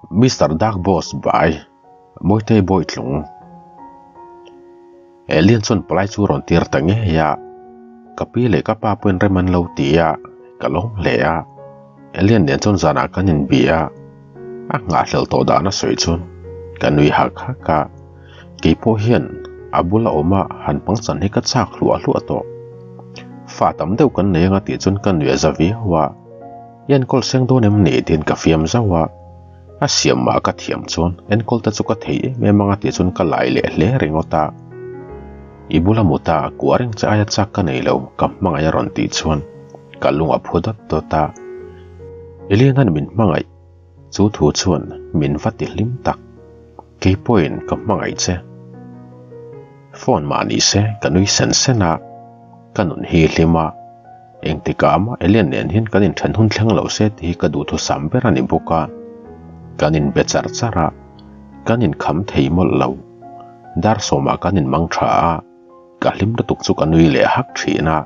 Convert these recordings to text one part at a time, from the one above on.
Mister Dark Boss bai Mawitei Bawitlung. Alien chuan palai chu rawn tir ta ngei a, ka pi leh ka pa pawhin rem an lo ti a, ka lawm hle a. Alien nen chuan zanah kan inbi a, a nghahhlelh tawh dan a sawi chuan ka nui hak hak a, kei pawh hian a bula awm a han pangchan hi ka chak hluah hluah tawh. Fa tam deuh kan nei anga tih chuan ka nui a za viau a, I enkawl seng dawn em ni? tiin ka fiam zauh a. A siam mah ka thiam chuan enkawl te chu ka thei em em anga tih chuan ka lai leh hle ringawt a. I bula mut a kuah reng che aia chak ka nei lo ka hmangaih a rawn tih chuan ka lung a phu dawt dawt a. Eliana'n min hmangaih chu thu chuan min va ti hlim tak. Kei pawhin ka hmangaih che. Phone mah ni se ka nui sen sen a, ka nun hi hlim a. Engtikah mah Elian nen hian kan inthen hun thleng lo se tih hi ka duhthusam ber a ni bawk a. Kan inbe char char a, kan inkham thei mawlh lo. Dar sawmah kan inmang tha a, ka hlim lutuk chu ka nui leh hak thin a.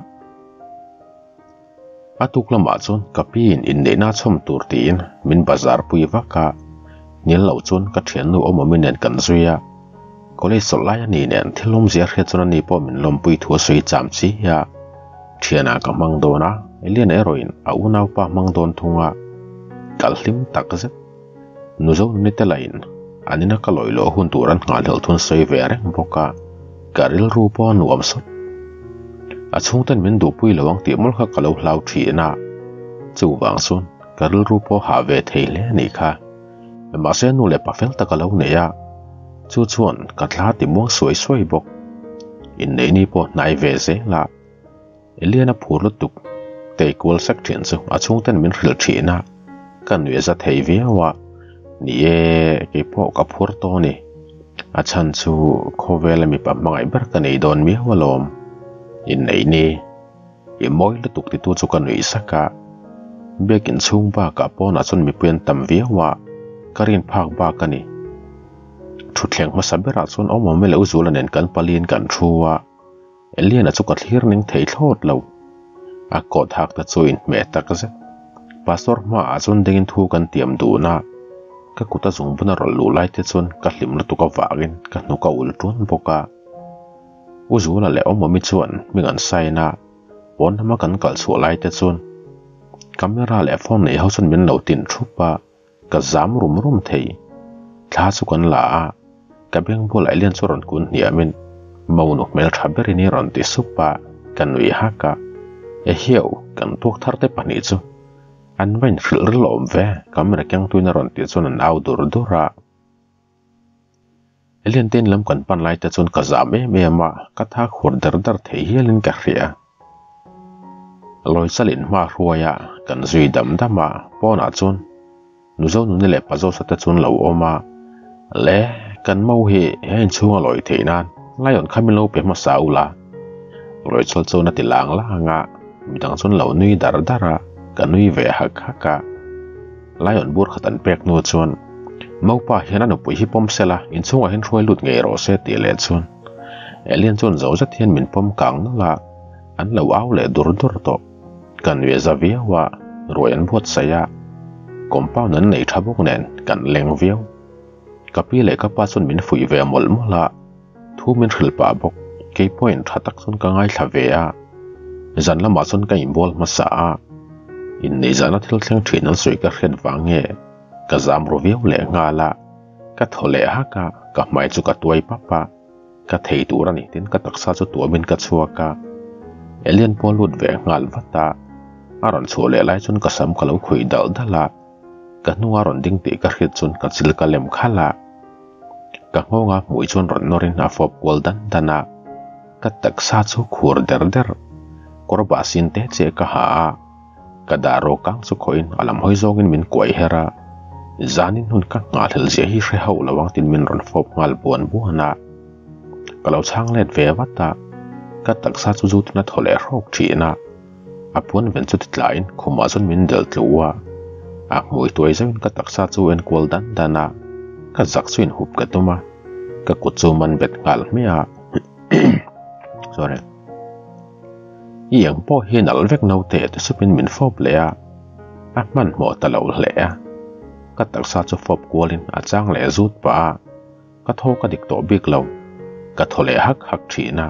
A tuk lamah chuan ka piin inneihna chhawm tur tiin min bazar pui vak a, hnial loh chuan ka thiannu awmawmi nen kan zui a. College chawlh lai a ni nen thil awmzia hriat chuan ani pawh min lawmpui thu a sawi cham chi a. Thianah ka hmang dawn a, Eliana erawhin a unaupa hmang dawn thung a, kal hlim tak zet. Nu Zonuni te lahin an ina ka lawih loh hun tur an nghahhlelh thun sawi ve reng bawk a, ka rilru pawh a nuam sawt. A chhungten min duhpui lo ang tih mawlh kha ka lo hlau thin a, chuvang chuan ka rilru pawh hah ve thei hle a nih kha. Mahse nu leh pa fel tak a lo nei a, chu chuan ka thla ti muang suai suai bawk. Inneihni pawh hnai ve zel a, Eliana phur lutuk tei kual sek thin chu a chhungten min hrilh thin a, ka nuih a za thei viau a, ni e, kei pawh ka phur tawh a ni. A chhan chu khawvela mipa hmangaih ber ka nei dawn miau alawm. Inneihni. I mawi lutuk titu chu ka nuih sak a, biakin chhung bakah pawnah chuan mipui an tam viau a, ka rin phak bak a ni. Thutthleng hmasa berah chuan awm awm e leh Uzula nen kan paliin kan thu a, Eliana chu ka thlir ning thei thlawt lo. A kawt hak ta chu inhmeh tak zet. Pastor hmaah chuan dingin thu kan tiam dun a, ka kut a zungbun a rawlh luh lai te chuan ka hlim lutuk avangin ka hnuk a ul ṭuan bawk a. U Zula leh Awmawmi chuan hming an sign a, pawn lama kan kal chhuah lai te chuan camera leh phone nei ho chuan min lo tin thup a, ka zam rum rum thei. Thla chu kan la a, ka beng bulah Elian chu rawn kun hniamin Monu hmeltha berin i rawn ti sup a, ka nui hak a, Ehiau, kan tuak thar te pahnih chu an va inhrilh rilh awm ve, camera kengtuin a rawn tih chuan an au dur dur a. Eliantein lam kan pan lai te chuan ka zam em em a, ka thak hur der der thei hialin ka hria. Lawisalin hma hruai a, kan zui dam dam a, pawnah chuan Nuzo nuni leh Pazosa te chuan lo awm a, Le, kan mo hi he inchhunga lawi theih nan Lion kha min lo pe hmasa ula. Lawichal chuan a ti lang lang a, midang chuan lo nui dar dar a, ka nui ve hak hak a. Lion bur khat an pek hnu chuan Maupa hian a nupui hi pawm sela inchhungah hian hruai lut ngei rawh se tih leh chuan Alien chuan zo zet hian min pawm kang nawlh a, an lo au leh dur dur tawh. Ka nuih a za viau a, ruai an buatsaih a, compound an nei tha bawk nen kan leng viau. Ka pi leh ka pa chuan min fuih ve mawlh mawlh a, thu min hrilh pah bawk. Kei pawhin tha tak chuan ka ngaithla ve a, zan lamah chuan ka inbual hmasa a, inneih zana thil thleng thin an sawi ka hriat vang nge ka zam ru viau leh nghal a, ka thaw leh hak a, ka hmai chu ka tuai pap a, ka thei tur a ni tin ka taksa chu tuamin ka chhuak a, Elian pawh a lut ve nghal vat a, a rawn chhuah leh lai chuan ka sam ka lo khawih dalh dalh a, ka hnunga rawn ding tih ka hriat chuan ka chil ka lem khalh a. Ka nghawnga hmui chuan rawn nawrin a fawp kual dan dan a, ka taksa chu khur der der. Kawr bah sin te che ka ha a, ka dah rawk kang chu khawhin a lam hawi zawngin min kuai her a, zanin hun ka nghahhlelh zia hi hre hauh lo ang tiin min rawn fawp nghal buan buan a. Ka lo chhang let ve vat a, ka taksa chu zutin a thaw leh hrawk thin a, a puan ven chu ti tlaiin khumah chuan min delh tlu a, a hmui tuai zauhin ka taksa chu enkual dan dan a, ka zak chu inhup ka tum a, ka kut chu man bet nghal hmiah a, sorry, i eng pawh hi nalh vek naute ti supin min fawp leh a, a hmanhmawh ta lo hle a. Ka taksa chu fawp kualin a chang leh zut pah a, ka thaw ka dik tawh bik lo. Ka thaw leh hak hak thin a,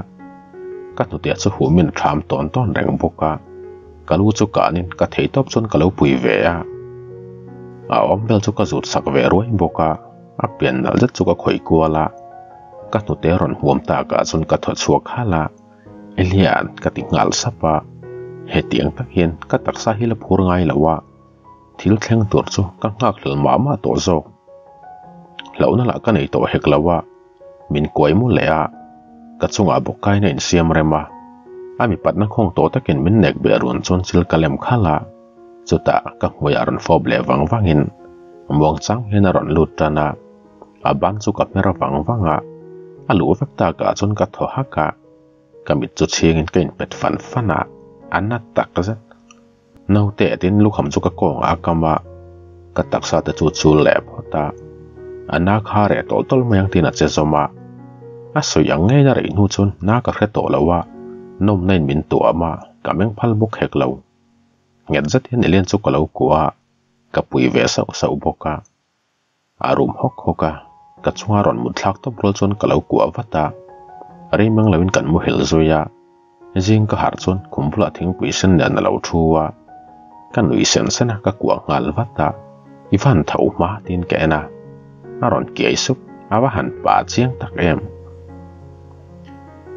ka hnute chu humin a ṭham tawn tawn reng bawk a, ka lu chu kanin ka theitawp chuan ka lo pui ve a. A awm vel chu ka zut sak ve ruai bawk a, a pian nalh zet chu ka khawih kual a, ka hnute rawn hmuam takah chuan ka thaw chhuak halh a, Elian ka ti nghal sap a, hetiang tak hian ka taksa hi la phur ngai lo a. Thil thleng tur chu ka nghak hlel mah mah tawh zawk. Hlauhna lah ka nei tawh hek lo a, min kuai mu leh a, ka chungah bawk kain a insiam rem a. A mipatna khawng tawh takin min nek beh run chuan chil ka lem khalh a, chutah ka hmuiah rawn fawp leh vang vangin muangchang hian a rawn lut tan a, a ban chu ka hmer vang vang a, a luh vek takah chuan ka thaw hak a, ka mit chu chhingin ka inpet fan fan a, a na takzet. Naute tin lukham chu ka kawngah a kam a, ka taksa te chu chul leh phawt a, a na kha reh tawlh tawlh mai ang tiin a che zawm a. A sawi ang ngeiin a reih hnu chuan na ka hre tawh lo a, nawmna in min tuam a, ka meng phal bawk hek lo. Nghet zet hian Elian chu ka lo kuah a, ka pui ve sauh sauh bawk a. A rum hawk hawk a, ka chunga rawn mut thlak tawp rual chuan ka lo kuah vat a, rei mang loin kan muhil zui a, zing ka harh chuan khum bulah thingpui sen nen a lo thu a, ka nui sen sen a ka kuah nghal vat a, i van tho hma tiin ka en a, a rawn kiai sup, a va han pa chiang tak em.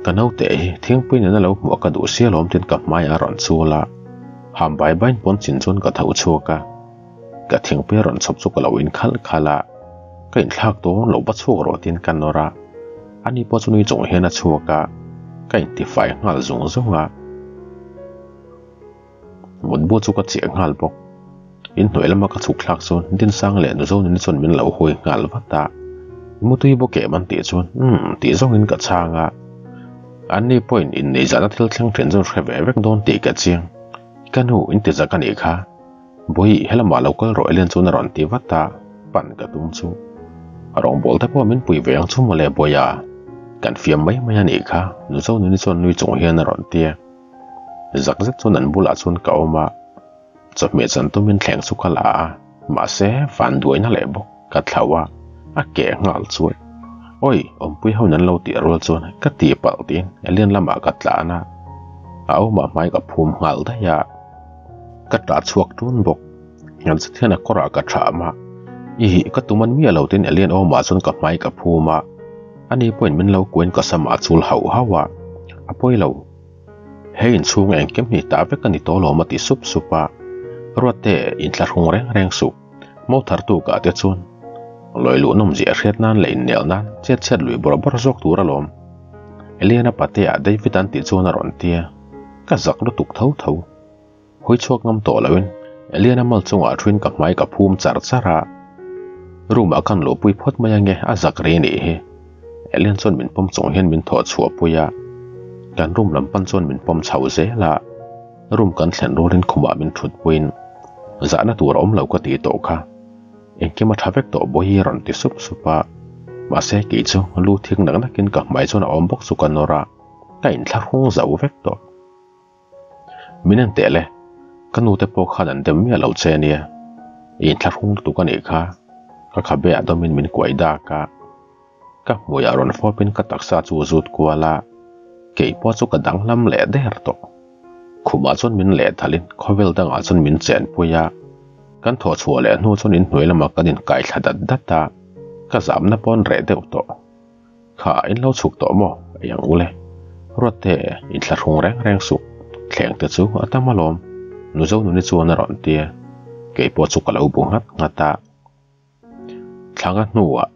Ka naute hi thingpui nena lo hmuh a ka duh sia lawm tiin ka hmai a rawn chul a, ham bai baiin pawn chin chuan ka tho chhuak a. Ka thingpui a rawn chhawp chu ka lo in khalh khalh a, ka inthlak dawn lo va chhuak rawh tiin ka nawr a, ani pawh chu nui chung hian a chhuak a, ka intifai nghal zung zung a. Mutbu chu ka chiah nghal bawk. Inhnuai lama ka chhuk thlak chuan Dinsang leh Nuzonuni chuan min lo hawi nghal vat a, Mutui bawk em an tih chuan umm tih zawngin ka chhang a, anni pawhin inneihzahna thil thleng thin chu hre ve vek dawn tih ka chiang. Ka nu intizak a nih kha. Bawi, helamah lo kal rawh Ellen chuan a rawn ti vat a, pan ka tum chu. A rawngbâwl te pawh min pui ve ang chu mawle Bawiha, kan fiam mai mai a nih kha, nu Zonuni chuan nui chung hian a rawn ti a. Zak zet chuan an bulah chuan ka awm a, chawhmeh chan tumin thleng chu ka la a, mahse vanduaina leh bawk ka thlauh a, a keh nghal chuai. Awi, awmpui ho in an lo tih rual chuan ka tihpalh tiin Ellen lamah ka tlan a, a awmah hmai ka phum nghal daih a. Ka tah chhuak tun bawk. Ngam zet hian a kawrah ka thah a, I ka tum an miah lo tiin Elian awmah chuan ka hmai ka phum a, ani pawhin min lo kuain ka samah a chul hauh hauh a, a pawi lo. He inchhung engkim hi tah vek a ni tawh lawm a ti sup sup a, Ruatte inthlahrung reng reng suh, mo thar tukah te chuan lawi luh nawm ziah hriat nan leh innel nan chet chhiat lui bawrh bawrh zawk tur alawm. Eliana patea David an tih chuan a rawn ti a. Ka zak lutuk tho tho. Hawi chhuak ngam tawh loin Eliana mal chungah thuin ka hmai ka phum char char a. Room ah khan luhpui phawt mai ange a zak ri anih hi. Elian chuan min pawm chung hian min thawh chhuah pui a. Kan room lam pan chuan min pawm chho zel a. Room kan thlen rualin khumah min thut puiin zahna tur a awm lo ka tih tawh kha. Engkim a tha vek tawh bawi hi a rawn ti sup sup a. Mahse kei chu lu thik nak nakin ka hmai chuan a awm bawk chu ka nawr a. Ka inthlahrung zo vek tawh. Min en teh le, ka nu te pawh khan an dem miah lo che ania, i inthlahrung lutuk a nih kha, ka khabe ah dawmin min kuai dak a, ka hmuiah rawn fawpin ka taksa chu zut kual a, kei pawh chu ka danglam leh der tawh. Khumah chuan min lehthalin khawvel dangah chuan min chenpui a, kan thawhchhuah leh hnu chuan inhnuai lamah kan inkai thla dat dat a, ka zamna pawn reh deuh tawh. Kha in lo chhuk tawh maw? Ei ang ule. Ruatte, inthlahrung reng reng suh. Thleng te chu a tam alawm. Nuzo nuni chuan a rawn ti a. Kei pawh chu ka lo bu nghat nghat a. Thlanga hnuah,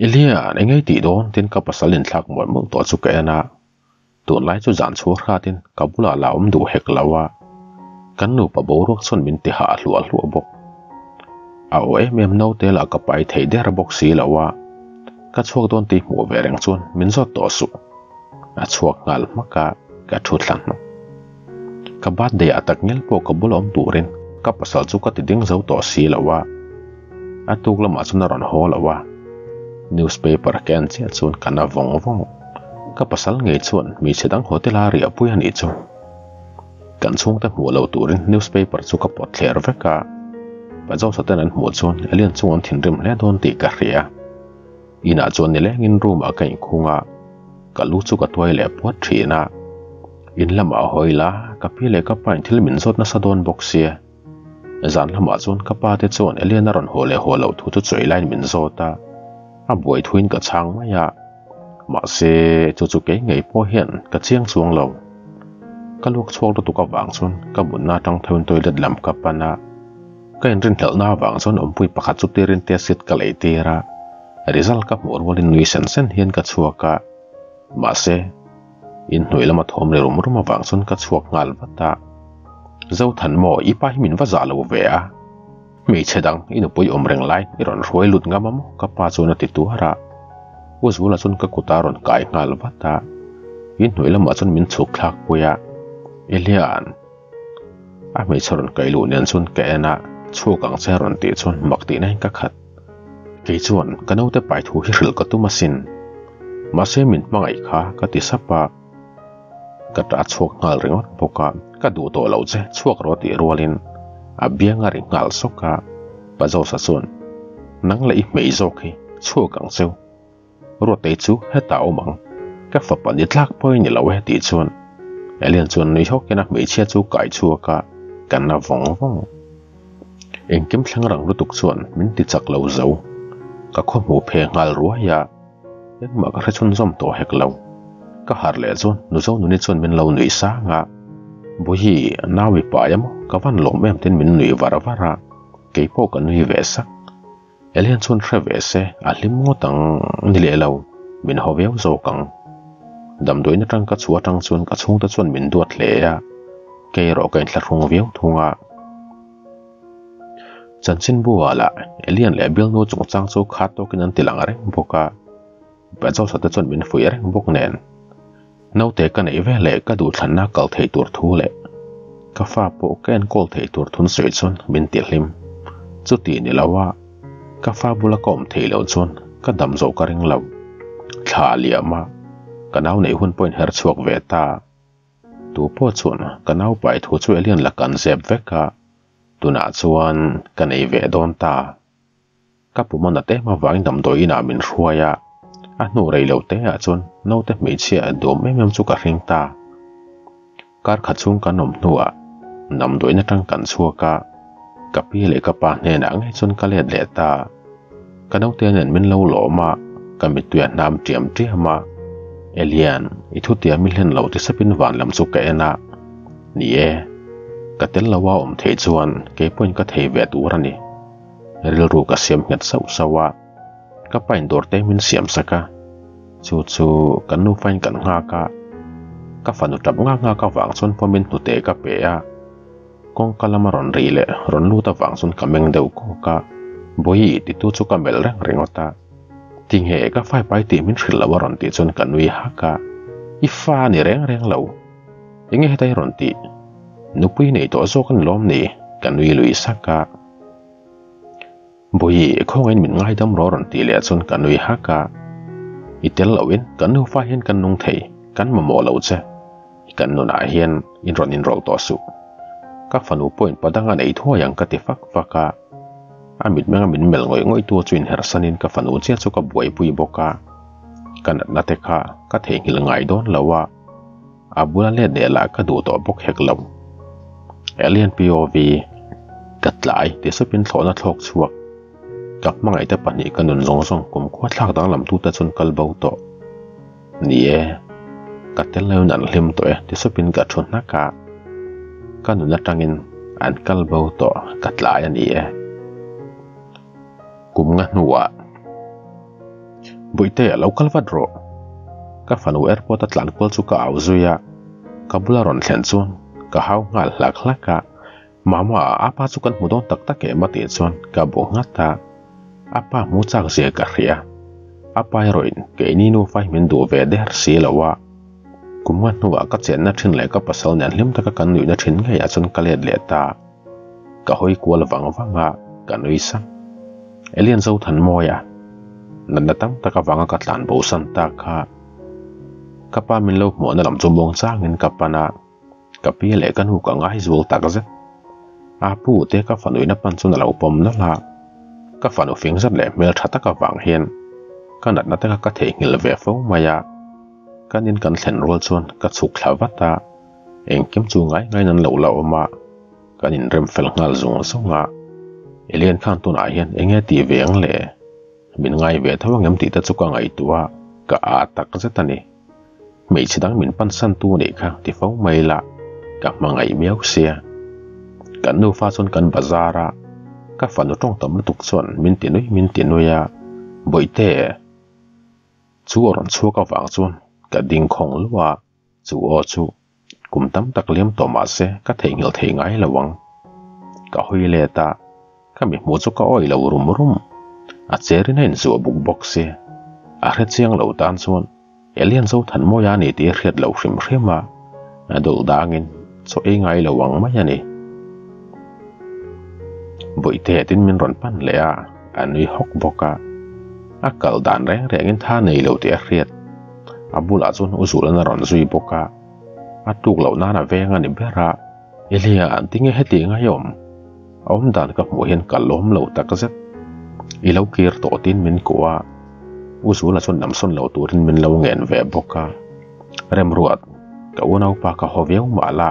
Ilian, eng ei tih dawn? Tin ka pasal inthlak mawlh mawlh tawh chu ka en a. Tunlai chu zan chhuar khatin ka bulah la awm duh hek lo a, kan nupa boruak chuan min ti hah hluah hluah bawk. A aw em em naute lah ka pai thei der bawk si lo a, ka chhuak dawn tih hmuh ve reng chuan min zawt tawh suh. A chhuak nghal hmak a, ka thu thla hnawk. Ka birthday ah tak ngel pawh ka bula awm turin ka pasal chu ka ti ding zo tawh si lo a, a tuk lamah chuan a rawn haw lo a, newspaper ka en chiah chuan ka na vawng vawng. Ka pasal ngei chuan hmeichhe dang hotel a riah pui a nih chu. Kan chhungte hmuh lo turin newspaper chu ka pawt thler vek a. Pazosa ten an hmuh chuan Elian chung an thinrim hle dawn tih ka hria. Inah chuan nilengin room ah ka inkhung a, ka lu chu ka tuai leh puat thin a. In lamah hawi la, ka pi leh ka pa in thil min zawt nasa dawn bawk sia. Zan lamah chuan ka pa te chuan Elian a rawn haw leh haw loh thu chu chawi laiin min zawt a, a buai thuin ka chhang mai a. Mahse, chu chu kei ngei pawh hian ka chiang chuang lo. Ka luak chhuak lutuk avang chuan ka mutna atang theuhin toilet lam ka pan a. Ka inrinhlelhna avang chuan awmpui pakhat chu tirin test kit ka lei tir a, result ka hmuh rualin nui sen sen hian ka chhuak a. Mahse, inhnuai lama thawm ri rum rum avang chuan ka chhuak nghal vat a. Zothan maw, i pa hi min va zah lo ve a. Hmeichhe dang i nupui awm reng lai i rawn hruai lut ngam a maw? Ka pa chuan a ti tuar a. U Zula chuan ka kut a rawn kai nghal vat a. Inhnuai lamah chuan min chhuk thlak pui a. Elian. A hmeichhe rawn kaih luh nen chuan ka en a, chhuak ang che rawn tih chuan mak tih nain ka khat. Kei chuan ka naute pai thu hi hrilh ka tum asin. Mahse min hmangaih kha ka ti sap a, ka tah chhuak nghal ringawt bawk a, ka duh tawh lo che chhuak rawh tih rualin a biang a ri nghal sawk a, Pazosa chuan nang leh i hmei zawk hi chhuak ang cheu. Ruatei chu hetah awm ang, ka fapa ni tlak pawh i ni lo e tih chuan Elian chuan nui hawkin a hmeichhia chu kai chhuak a, ka na vawng vawng. Engkim thleng rang lutuk chuan min ti chak lo zo, ka khaw hmuh phe nghal ruai a, engmah ka hre chhunzawm tawh hek lo. Ka harh leh chuan Nuzo nuni chuan min lo nuih sang a, Bawihi, nau i pai a maw? Ka van lawm em tiin min nuih var var a, keipawh ka nui ve sak. Elian chuan hre ve se, a hlim ngawt ang ni leh lo, min haw viau zawk ang. Damdawiin atang ka chhuah atang chuan ka chhungte chuan min duat hle a, kei erawh ka inthlahrung viau thung a. Chanchinbu ah lah Elian leh Bialnu chungchang chu khat tawkin an ti lang reng bawk a, Bezos-a te chuan min fuih reng bawk nen. Naute ka neih ve leh ka duhthlanna kal thei tur thu leh ka fa pawh ka enkawl thei tur thun sawi chuan min ti hlim. Chuti ni lo a, ka fa bula ka awm theih loh chuan ka dam zawh ka ring lo. Thla a liam a, ka nau neih hun pawh inher chhuak ve ta. Tu pawh chuan ka nau pai thu chu Elian la kan zep vek a, tunah chuan ka nei ve dawn ta. Ka pum a nat em avangin damdawi inah min hruai a, a hnu rei lo te ah chuan naute hmeichhia a duam em em chu ka hring ta. Kar khat chhung kan awm hnuah damdawiin atang kan chhuak a, ka pi leh ka pa hnenah ngei chuan ka let leh ta. Ka naute nen min lo lawm a, ka mittui a hnam tiam tiam a, Elian, i thutiam i hlen lo ti sapin van lam chu ka en a, ni e, ka tel lo a awm theih chuan keipawhin ka thei ve tur a ni. Rilru ka siam nghet sauh sauh a, ka pain dawr te min siam sak a, chu chu kan nufain kan nghak a, ka fanu tap ngak ngak avang chuan pawmin hnute ka pe a, kawngka lama rawn ri leh rawn lut avang chuan ka meng deuh kawk a, Bawihi titu chu ka melh reng ringawt a, tinge ka faipai tih min hrilh loh a rawn tih chuan ka nui hak a, i fa a ni reng reng lo, enge hetai rawn tih? Nupui nei tawh zawk a ni lawm ni? Ka nui lui sak a. Bawihi, khawngaiin min ngaidam rawh rawn tih leh chuan ka nui hak a. I tel loin kan nufa hian kan nung thei, kan mamawh lo che. Kan nunah hian in rawn inrawlh tawh suh. Ka fanu pawhin padang a nei thuai ang ka ti fak fak a. A mitmenga min melh ngawih ngawih tu chu inherhsanin ka fanu chiah chu ka buaipui bawk a. Ka natna te kha ka theihnghilh ngai dawn lo a. A bula let leh lah ka duh tawh bawk hek lo. Alien POV, Ka tlai ti supin thlawhna thlawk chhuak. Ka hmangaihte pahnih ka nun zawng zawng kumkhua thlak danglam tute chuan kal bo tawh. Ni e, ka tel loin an hlim tawh e ti supin ka thu hnak a. Ka nun atangin an kal bo tawh ka tlai a ni e. Kum nga hnuah Bawihte a lo kal vat rawh. Ka fanu airport a tlan kual chu ka au zui a, ka bula rawn thlen chuan ka hau nghal hlak hlak a, Mama a pa chu kan hmu dawn tak tak em a tih chuan ka bu nghat a, a pa hmu chak zia ka hria, a pa erawhin keini nufa hi min duh ve der si lo a, kum nga hnuah ka chenna thin leh ka pasal nen hlim taka kan nuihna thin ngeiah chuan ka let leh ta. Ka hawi kual vang vang a, ka nui sak. Elian Zothanmawia, natna tam tak avanga ka tlan bo san tak kha. Ka pa min lo hmuhna lam chu muang changin ka pan a, ka pi leh ka nu ka ngai zual tak zet. A pu te ka fanu in a pan chuan a lo pawm nawlh a, ka fanu fing zat leh hmel tha tak avang hian ka natna te kha ka theihnghilh ve fo mai a, kan in kan thlen rual chuan ka chhuk thla vat a, engkim chu ngai ngaiin an lo la awm a, kan inrem fel nghal zung zung a, Elian khan tunah hian eng nge tih ve ang le? Min ngai ve tho angem tih te chu ka ngaihtuah a, ka â tak zet a ni. Hmeichhe dang min pansan tu nih kha ti fo mai la, ka hmangaih miau sia. Kan nufa chuan kan bazar a, ka fanu tawng tam lutuk chuan min ti nui min ti nui a, Bawihte! Chu a rawn chhuak avang chuan ka ding khawng luah a, chu aw chu kum tam tak liam tawh mah se ka theihnghilh thei ngai lo ang. Ka hawi let a, ka mi hmuh chu ka awih lo rum rum. A cherin a inzuah buk bawk si. A hre chiang lo tan chuan Elian Zothanmawia a ni tih a hriat loh hrim hrim a, a dawlh dangin chaw ei ngai lo ang mai a ni. Bawihte tin min rawn pan leh a, a nui hawk bawk a. A kal dan reng rengin tha nei lo tih a hriat. A bulah chuan u Zulan a rawn zui bawk a, a tuk loh nan a veng a ni ber a. Elia, tinge heti ngai awm? A awm dan ka hmuh hian ka lawm lo tak zet. I lo kir tawh tiin min kuah a, u Zula chuan lamsawn lo turin min lo ngen ve bawk a. Remruat, ka unaupa ka haw viau mah la,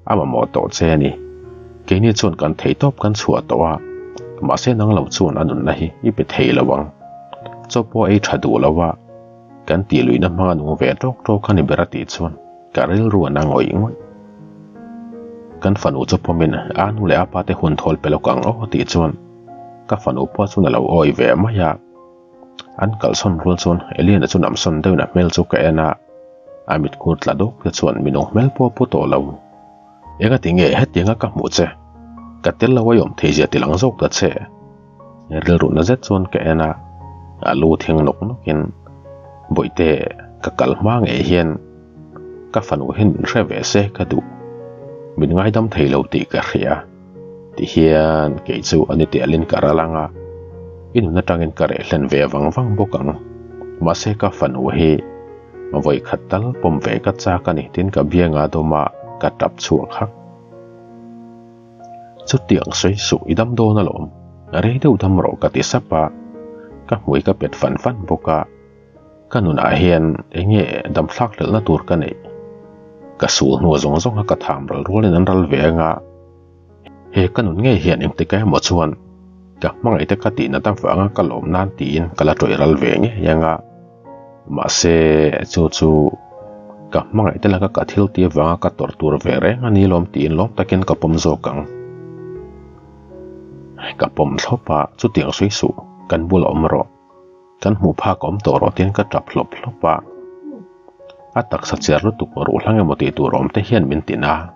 a mamawh tawh che a ni. Keini chuan kan thei tawp kan chhuah tawh a, mahse nang lo chuan a nunna hi i pe thei lo ang. Chaw pawh ei tha duh lo a, kan tih luihna hmanga nung ve tawk tawk a ni ber a tih chuan ka rilru a na ngawih ngawih. Kan fanu chu pawmin a nu leh a pa te hun thawl pe lawk ang aw tih chuan ka fanu pawh chuan a lo awi ve mai a. An kalsawn rual chuan Eliana chu namsawn deuhin a hmel chu ka en a, a mitkhur tla dawk te chuan minung hmel pawh a pu tawh lo. Engati nge hetianga ka hmuh che? Ka tel lo a i awm thei zia ti lang zawk ta che. Rilru na zet chuan ka en a, a lu thing nawk nawkin, Bawihte, ka kal hma ngei hian ka fanu hian min hre ve se ka duh. Min ngaidam thei lo tih ka hria. Tihian kei chu a ni tialin ka ral ang a, i nun atangin ka reh hlen ve vang vang bawk ang. Mahse ka fanu hi vawi khat tal pawm ve ka chak a ni tiin ka bianga dawm a, ka tap chhuak hak. Chutiang sawi suh i dam dawn alawm, rei deuh dam rawh ka ti sap a, ka hmui ka pet fan fan bawk a, ka nunah hian eng nge dam thlak hlelhna tur ka neih? Ka sul hnu zawng zawng a ka tham ral rualin an ral ve anga, he ka nun ngei hian engtika emaw chuan ka hmangaih te ka tih nat avanga ka lawm nan tiin ka la tawih ral ve ngei anga, mahse chu chu ka hmangaih te laka ka thil tih avanga ka tawrh tur ve reng a ni lawm tiin lawm takin ka pawm zawk ang. Ka pawm thlawp a, chutiang sawi suh, kan bulah awm rawh. Kan hmuh phak awm tawh rawh tiin ka tap hlawp hlawp a. A taksa cher lutuk ruh hlang emaw tih tur awm te hian min tin a.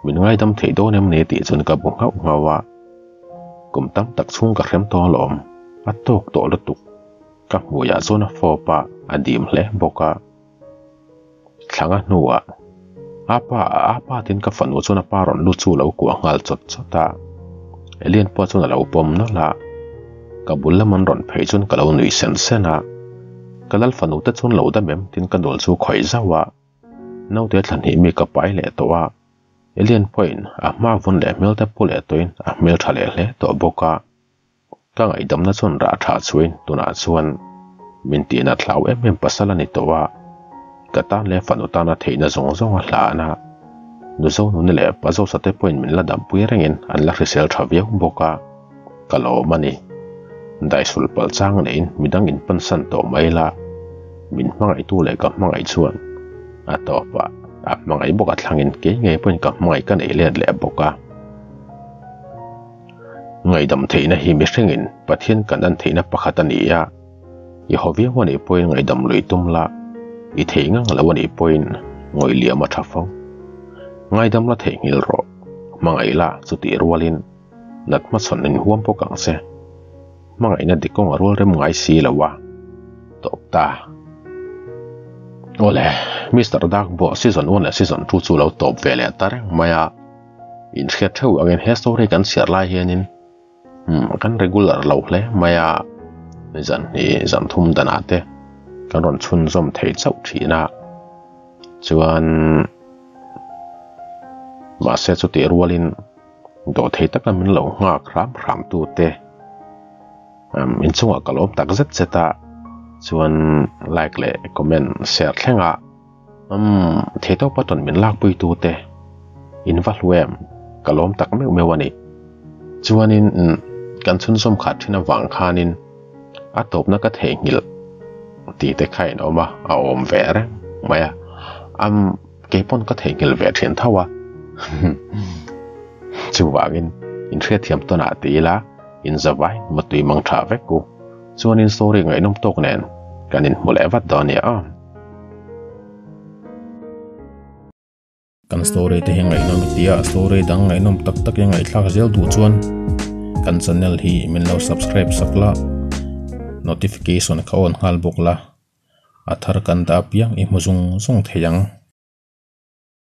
Min ngaidam theih dawn em ni tih chuan ka bu nghauh nghauh a. Kum tam tak chhung ka hrem tawh alawm, a tawk tawh lutuk. Ka hmuiah chuan a fawp a, a dim hle bawk a. Thlanga hnuah, Apa, apa tiin ka fanu chuan a pa rawn lut chu a lo kuah nghal chawt chawt a. Elian pawh chuan a lo pawm nawlh a. Ka bul lam an rawn phei chuan ka lo nui sen sen a. Ka lal fanu te chuan lo dam em tiin ka dul chu khawih zauh a. Naute thla hnih mi ka pai leh tawh a, Elian pawhin a hma vun leh hmel te pu leh tawhin a hmel tha leh hle tawh bawk a. Ka ngaihdamna chuan rah tha chuin tunah chuan min tihna thlau em em pasal a ni tawh a, ka tan leh fanu tana theihna zawng zawng a hlan a. Nuzo nuni leh Pazosa te pawhin min la dampui rengin an la hrisel tha viau bawk a, ka lawm a ni. Daisul palh chang neiin midang inpansan tawh mai la, min hmangaihtu leh ka hmangaih chuan a tawpah a hmangaih bawk a thlangin kei ngei pawhin ka hmangaih ka neih let leh bawk a. Ngaihdam theihna hi mihringin Pathian kan en theihna pakhat a ni a, i haw viau a nih pawhin ngaihdam lui tum la, i thei ngang lo a nih pawhin ngawih liam a tha fo. Ngaidam la theihnghilh rawh, hmangaih la chutih rualin nat hmachhawn inhuam bawk ang che. Hmangaihna dik kawng a rual rem ngai si lo a, tawp ta. Awle, Mister Darkbo season one leh season two chu lo tawp ve leh ta reng mai a. Inhriat theuh angin he story kan chhiar lai hianin umm kan regular lo hle mai a, zan hnih zan thum danah te kan rawn chhunzawm thei chauh thin a, chuan. Mahse chutih rualin dawhthei taka min lo nghak hram hram tu te inchungah ka lawm tak zet zet a, chuan like leh comment share thleng a umm theihtawp a tawn min lakpui tu te in va hlu em ka lawm tak meuh meuh a ni. Chuanin kan chhunzawm khat thin avang khanin a tawpna ka theihnghilh tih te kha in awm a, a awm ve reng mai a, umm kei pawn ka theihnghilh ve thin tho a, chuvangin in hriatthiam tawnah ti ila in zavai mutui mang tha vek u, chuanin story ngaihnawm tawk nen kan inhmu leh vat dawn nia aw. Kan story te hi ngaihnawm i tia story dang ngaihnawm tak tak i ngaihthlak zel duh chuan kan channel hi min lo subscribe sak la notification kha on nghal bawk la a thar kan dah apiang i hmu zung zung thei ang.